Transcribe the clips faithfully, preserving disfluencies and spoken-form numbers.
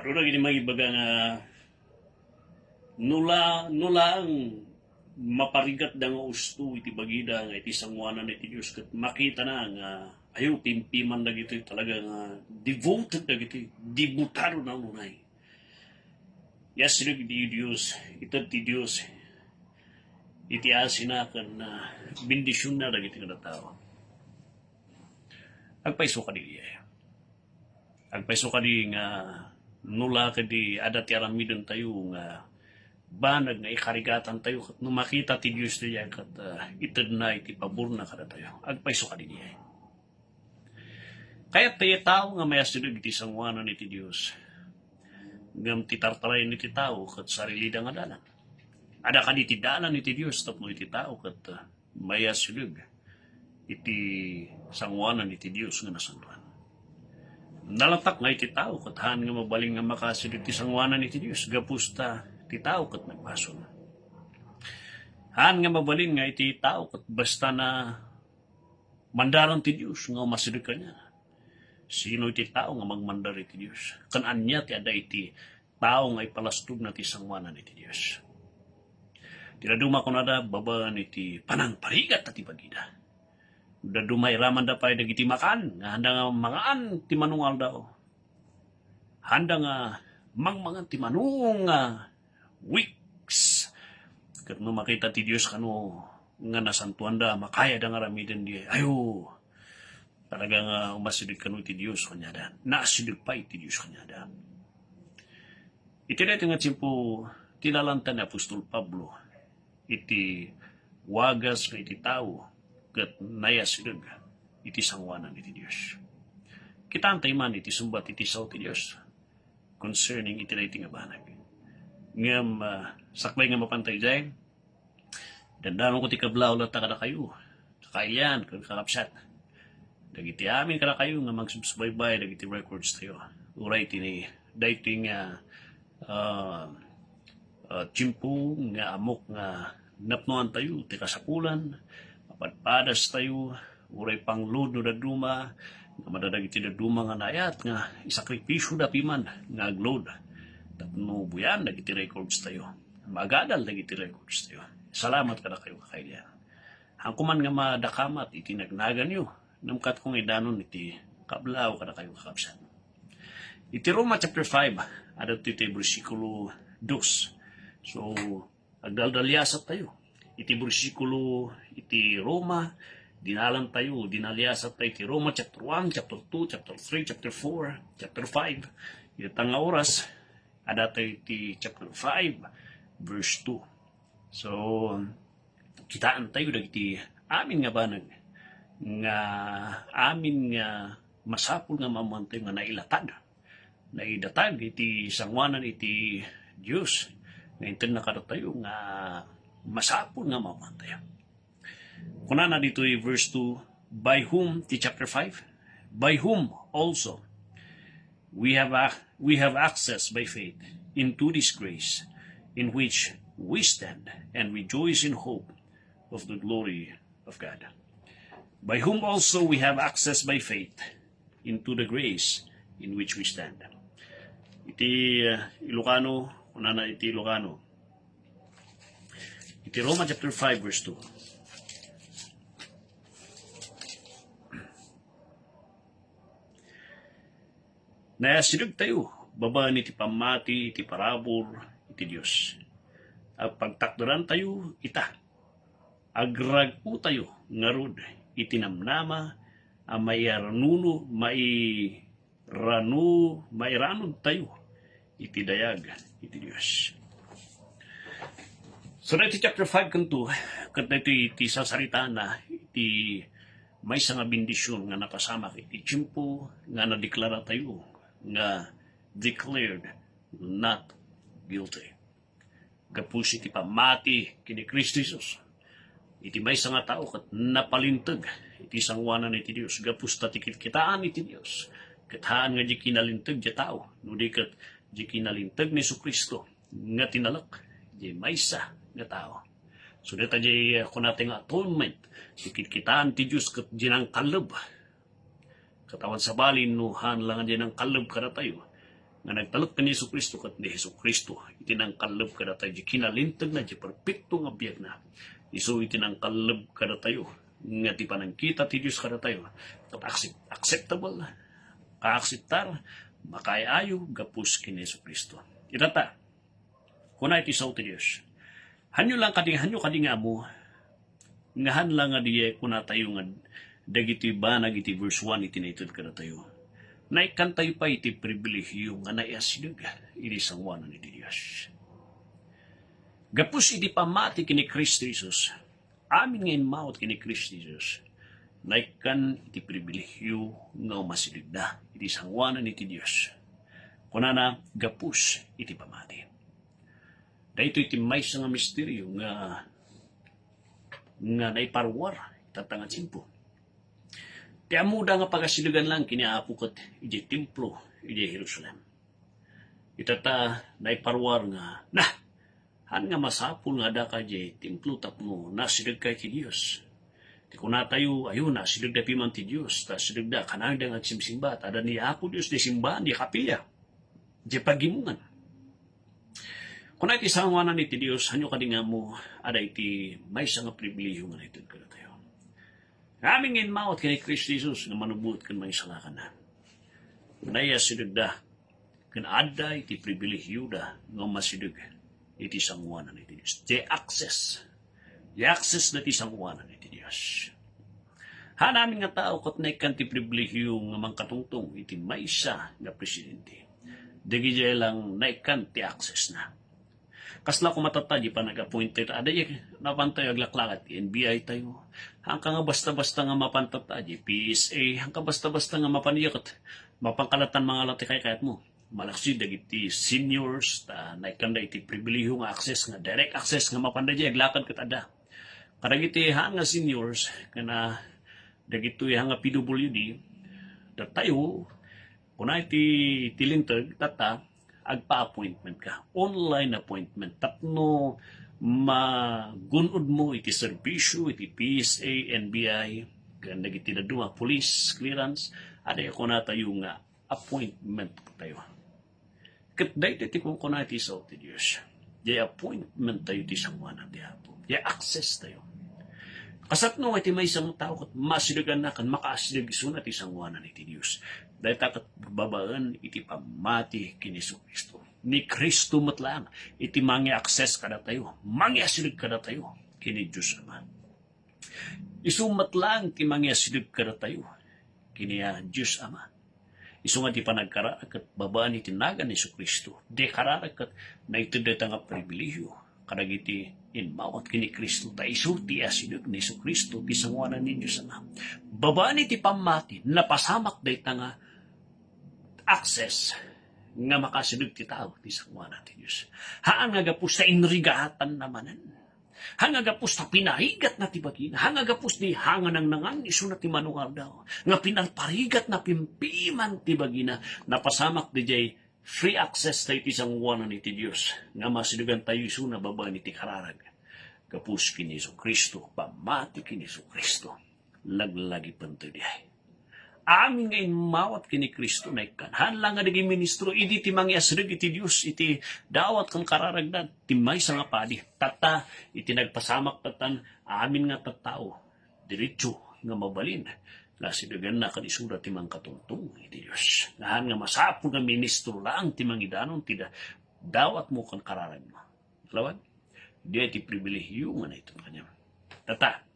Pero dagiti mangibaga nga no la-, no laeng maparigatda nga usto iti bagida nga iti sangoanan iti Dios ket makitana nga ayo pimpiman dagitoy talaga nga devoted dagitoy, debutado na unay. Yes, iti Dios, ited ti Dios iti asina ken, ah, bendisionna dagiti nga tattao. Agpayso kadi. Agpayso kadi nga no la kadi adda ti aramidentayo nga banag nga ikarigatantayo ket no makita ti Dios daydiay ket, ah, itedna iti paborna kadatayo. Agpayso kadi. Kayat ti tao nga mayasideg iti sangoanan iti Dios. Ngem ti tartarayan iti tao ket sarilida nga dalan. Adda kadi ti dalan iti Dios tapno iti tao ket, ah, mayasideg iti sangoanan iti Dios nga nasantoan. Nalatak nga iti tao ket haan nga mabalin nga makasideg iti sangoanan iti Dios gapu ta ti tao ket nagbasol. Haan nga mabalin nga iti tao ket basta na mandaran ti Dios nga umasideg kaniana. Sino iti tao nga magmandar iti Dios? Ken ania ti adda iti tao nga ipalastogna ti sangoanan iti Dios? Ti dadduma kunada babaen iti panangparigatta ti bagida. Dadduma iramanda pay dagiti makan nga handa nga mangan ti manungaldaw. Handa nga mangmangan ti manung nga weeks. Ket no makita ti Dios kano nga nasantoanda, makayada nga aramiden di, ayo, talaga nga umasideg kano ti Dios kaniada. Naasideg pay ti Dios kaniada. Iti daytoy nga tiempo, tinalanta ni apostol Pablo iti wagas nga iti tao ket nayasideg iti sangoanan iti Dios. Kitaantay man iti sungbat iti sao ti Dios concerning iti daytoy nga banag. Ngem, ah, sakbay nga mapantay jay, dandanonko ti kablaaw latta kadakayo, kakailian, ken kakabsat. Dagiti amin kadakayo nga magsubsubaybay dagiti records tayo. Uray ti ni, daytoy nga, ah, ah, tiempo nga ammok nga napnoan tayo ti kasapulan, mapadpadas tayo, uray pang-load no dadduma, nga madadagiti dadduma nga naayat nga isakripisyo da piman nga ag-load. Tapno buyan dagiti records tayo. Magadal dagiti records tayo. Salamat kadakayo, kakailian. Hanko man nga madakamat iti nagnaganyo, namkat kong idanon iti kablaaw kadakayo, kakabsat. Iti Roma chapter five, adda iti bersikulo dos. So, agdaldaliasat tayo. Iti bersikulo iti Roma, dinalan tayo, dinaliasat tayo iti Roma chapter one, chapter two, chapter three, chapter four, chapter five. Ita nga oras, adda tayo iti chapter five, verse two. So, kitaan tayo dagiti amin nga banag nga amin nga masapul nga maammoan tayo nga nailatad, naidatag iti sangoanan iti Dios nga intedna kadatayo nga masapul nga maammoan tayo. Kunana ditoy verse two, by whom, ti chapter five, by whom also we have ac-, we have access by faith into this grace in which we stand and rejoice in hope of the glory of God. By whom also we have access by faith into the grace in which we stand. Iti, uh, Ilocano, kunana iti Ilocano. Iti Roma chapter five, verse two. Nayasideg tayo babaen iti pammati iti parabur iti Dios. Agpagtakderan tayo ita. Agrag-o tayo ngarud iti namnama a mairanuno, mairanu-, mairanod tayo iti dayag iti Dios. So, daytoy chapter five kanto, ket daytoy iti sasaritana iti maysa nga bendision nga napasamak iti tiempo nga nadeklara tayo nga declared not guilty. Gapu iti pammati ken ni Cristo Jesus, iti maysa nga tao ket napalinteg iti sangoanan iti Dios. Gapu ta ti kitkitaan iti Dios ket haan nga di kinalinteg ti tao, no di ket di kinalinteg ni Jesu-Cristo nga tinalek ti maysa nga tao. So, dayta ti, uh, kunata nga atonement, ti kitkitaan ti Dios ket di nangkalleb. Ket awan sabali no haan la nga di nangkalleb kadatayo, nga nagtalek ken Jesu-Cristo ket ni Jesu-Cristo iti nangkalleb kadatayo, di kinalintegna, di perfecto nga biagna. Isu iti nangkalleb kadatayo nga ti panangkita ti Dios kadatayo ket accept-, acceptable, kaakseptar, makaay-ayo gapu ken Jesu-Cristo. Itata, kuna iti sao ti Dios, hanyo lang kadi, hanyo kadi nga ammo, nga haan lang nga diay kunatayo nga dagiti banag iti verse one iti naited kadatayo. Naikkantayo pay iti pribilehiyo nga naiasideg iti sangoanan iti Dios. Gapu iti pammati ken ni Cristo Jesus, amin nga immawat ken ni Cristo Jesus, naikkan iti pribilehiyo nga umasidegda iti sangoanan iti Dios. Kunana, gapu iti pammati. Daytoy ti maysa nga misterio nga, nga naiparuar ita nga tiempo. Ti ammoda nga pagasidegan lang ken ni Apo ket idiay templo idiay Jerusalem. Itata, naiparuar nga, na, haan nga masapul nga addaka idiay templo tapno naasidegka iti Dios. Ti kunatayo, ayo, naasidegda piman ti Dios, ta asidegda, kanayon nga agsimsimba, ta adda ni Apo Dios diay simbahan, diay kapilya, diay pagimongan. Kuna iti sangoanan iti Dios, hanyo kadi nga ammo, adda iti maysa nga pribilehiyo nga naited kadatayo. Amin nga immawat ken ni Cristo Jesus nga manubot ken mangisalakan, naiasidegda ken adda iti pribilehiyoda nga umasideg iti sangoanan iti Dios. Diay access. Diay access dagiti sangoanan iti Dios. Haan amin nga tao ket naikkan ti pribilehiyo nga mangkatungtong iti maysa nga presidente. Dagidiay lang naikkan ti access na. Kasla koma tatta, di panag-appoint tayo. Adda, napantayo aglaklakat ti N B I tayo. Hangka nga basta-basta nga mapan tatta, di P S A, hangka basta-basta nga mapan iyaket. Mapan kalatan mangala ti kaykayatmo. Malaksid dagiti seniors, ta naikkanda iti pribilehiyo nga access, nga direct access nga mapanda di aglakad ket adda. Kadagiti haan nga seniors, kana dagitoy haan nga P W D, datayo, kuna iti, iti linteg, tatta, agpa-appointment ka. Online appointment. Tapno magun-od mo iti serbisyo, iti P S A, N B I, ken dagiti dadduma, police clearance, adda kunatayo nga appointment tayo. Ket daytoy ti kunkuna iti sao ti Dios. Diay appointment tayo ti sangoanan ti Apo. Diay access tayo. Kasatno nga iti maysa nga tao ket maasideganna ken makaasideg isuna ti sangoanan iti Dios. Dayta ket babaen iti pammati ken Jesu-Cristo. Ni Cristo met laeng iti mangi-access kadatayo, mangiasideg kadatayo ken ni Dios Ama. Isu met laeng ti mangiasideg kadatayo ken ni, ah, Dios Ama. Isu nga ti panagkararag ket babaen iti nagan ni Jesu-Cristo. Diay kararag ket naited dayta nga pribilehiyo kadagiti immawat ken ni Cristo, ta isu ti asideg ni Jesu-Cristo ti sangoanan ni Dios Ama. Babaen iti pammati, napasamak dayta nga access nga makaasideg ti tao ti sangoanan ti Dios. Haan nga gapu ta inrigatanna manen. Haan nga gapu ta pinarigatna ti bagina. Haan nga gapu ti haan nga nangnangan isuna ti mano nga aldaw. Nga pinarparigatna pimpiman ti bagina. Napasamak diay free access tayo ti sangoanan iti Dios. Nga maasidegan tayo isuna babaen iti kararag. Gapu ken Jesu-Cristo, pammati ken Jesu-Cristo. Laglagipen tayo diay. Amin nga immawat ken ni Cristo naikkan. Haan lang nga dagiti ministro, idi ti mangiasideg iti Dios, iti dawat ken kararagna, ti maysa nga padi. Tatta, iti nagpasamak tattan, amin nga tattao, diretso nga mabalin nga asideganna ken isuda ti mangkatungtong iti Dios. Nga haan nga masapul nga ministro laeng ti mangidanon ti da-, dawatmo ken kararagmo. Lawan, diay ti pribilehiyo nga naited kaniam. Tatta,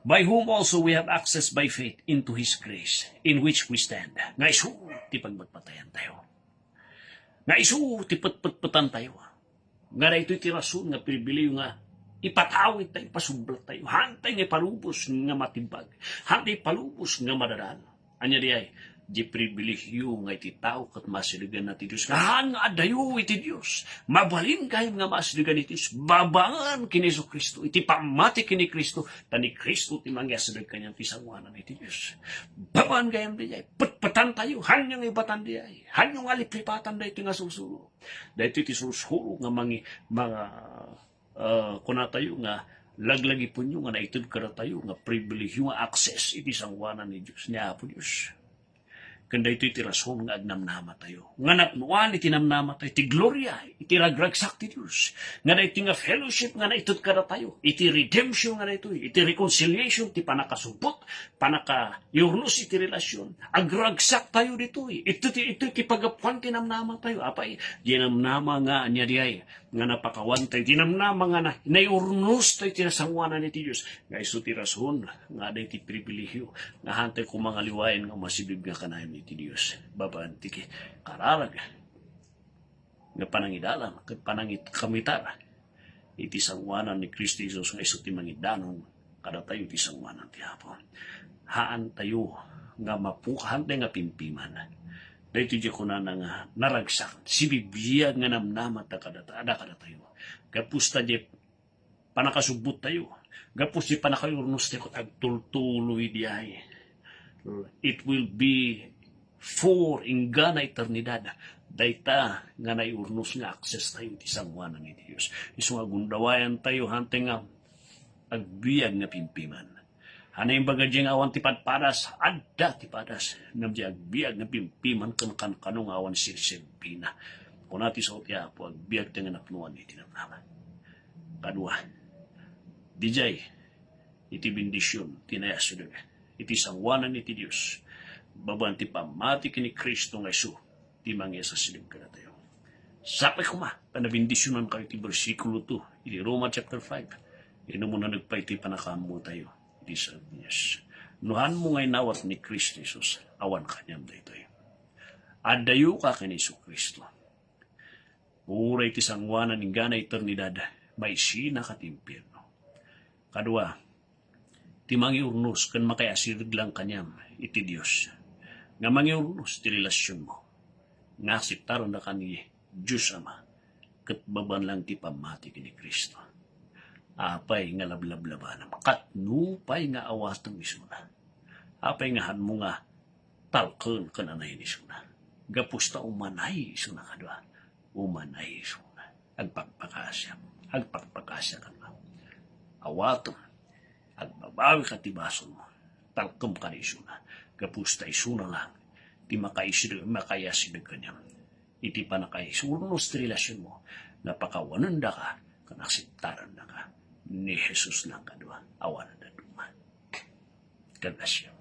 by whom also we have access by faith into His grace, in which we stand. Nga isu ti pagpatpatayan tayo. Nga isu ti petpetpetan tayo. Nga daytoy ti rason nga pribilehiyo nga ipatawid tayo, ipasublat tayo. Haan tayo nga ipalubos nga matimbag. Haan tayo ipalubos nga madadael. Ania diay? Di pribilehiyo nga iti tao ket maasideganna ti Dios. Nga haan nga adayo iti Dios. Mabalin gayam nga maasidegan iti Dios. Babaen ken ni Jesu-Cristo. Iti pammati ken ni Cristo. Ta ni Cristo ti mangiasideg kaniam ti sangoanan iti Dios. Babaen gayam diay. Petpetan tayo. Hanyo nga ibatan diay. Hanyo nga liplipatan daytoy nga sursuro. Daytoy ti sursuro nga mangi-, mga ah, kunatayo nga laglagipenyo nga naited kadatayo nga pribilehiyo nga access iti sangoanan ni Dios, ni Apo Dios. Ken daytoy ti rason nga agnamnamatayo. Nga napnoan iti namnamatayo ti gloria, iti ragragsak ti Dios. Nga daytoy nga fellowship nga naited kadatayo, iti redemption nga daytoy, iti reconciliation, ti panakasubot, panakaiurnos iti relasyon. Agragsak tayo ditoy. Ito ti, ito ti pagapuan ti namnamatayo. Apay, di namnama nga ania diay nga napakawan tayo. Di namnama nga na, naiurnos tayo ti nasanguanan iti Dios. Nga isu ti rason nga adda iti pribilehiyo nga hantay koma nga liwayan nga masibib nga kanayon iti Dios. Babaen ti ki-, kararag nga panangidalan ket panangit-, kamitar iti sanguanan ni Cristo Jesus nga isu ti mangidanon kadatayo ti sanguanan ti Apo. Haan tayo nga mapukahan tayo nga pimpiman. Daytoy di kunana nga naragsak, sibibiag nga namnamata kadata-, ada kadatayo. Gapus ta di panakasubbot tayo. Gapus di panakaurnos tayo ket agtultuloy diay. It will be for inggana eternidad. Dayta nga naiurnos nga access tayo iti sanguanan iti Dios. Isu nga gundawayan tayo, hantay nga agbiag nga pimpiman. Haan imbaga di nga awan ti padpadas, adda ti padas. Ngem di agbiag nga pimpiman ken kankano nga awan sirserbina. Kuna ti sao ti Apo, agbiag ti nga napnoan iti namnama. Kadua, didiay iti bendision ti naiasideg iti sanguanan iti Dios, babaen ti pammati ken ni Cristo nga isu ti mangiasideg kadatayo. Sapay koma ta nabendisionankayo iti bersikulo two iti Roma chapter five. Inumon a nagpay ti panakaammotayo iti sardias. No haanmo nga inawat ni Cristo Jesus, awan kaniam daytoy. Addayoka ken Jesu-Cristo. Uray ti sanguanan inggana eternidad, maisinaka ti impierno. Kadua, ti mangiurnos ken makaiasideg lang kaniam iti Dios. Nga mangiurnos ti relasionmo. Nga akseptarendaka ni Dios Ama, ket babaen lang ti pammati ken ni Cristo. Apay nga lablablabanam, ket nupay nga awatem isuna. Apay nga haanmo nga talken ken anay isuna. Gapus ta umanay isuna kadua. Umanay isuna. Agpakpakasiak. Agpakpakasiak kadua. Awatem. Agbabawika ti basolmo. Talkem kadi isuna. Gapus ta isuna lang ti makaisideg, makaiasideg kaniam iti panakaisurnos ti relasionmo nga pakawanendaka ken akseptarendaka ni Jesus lang kadua. Awan a dadduma. God bless you.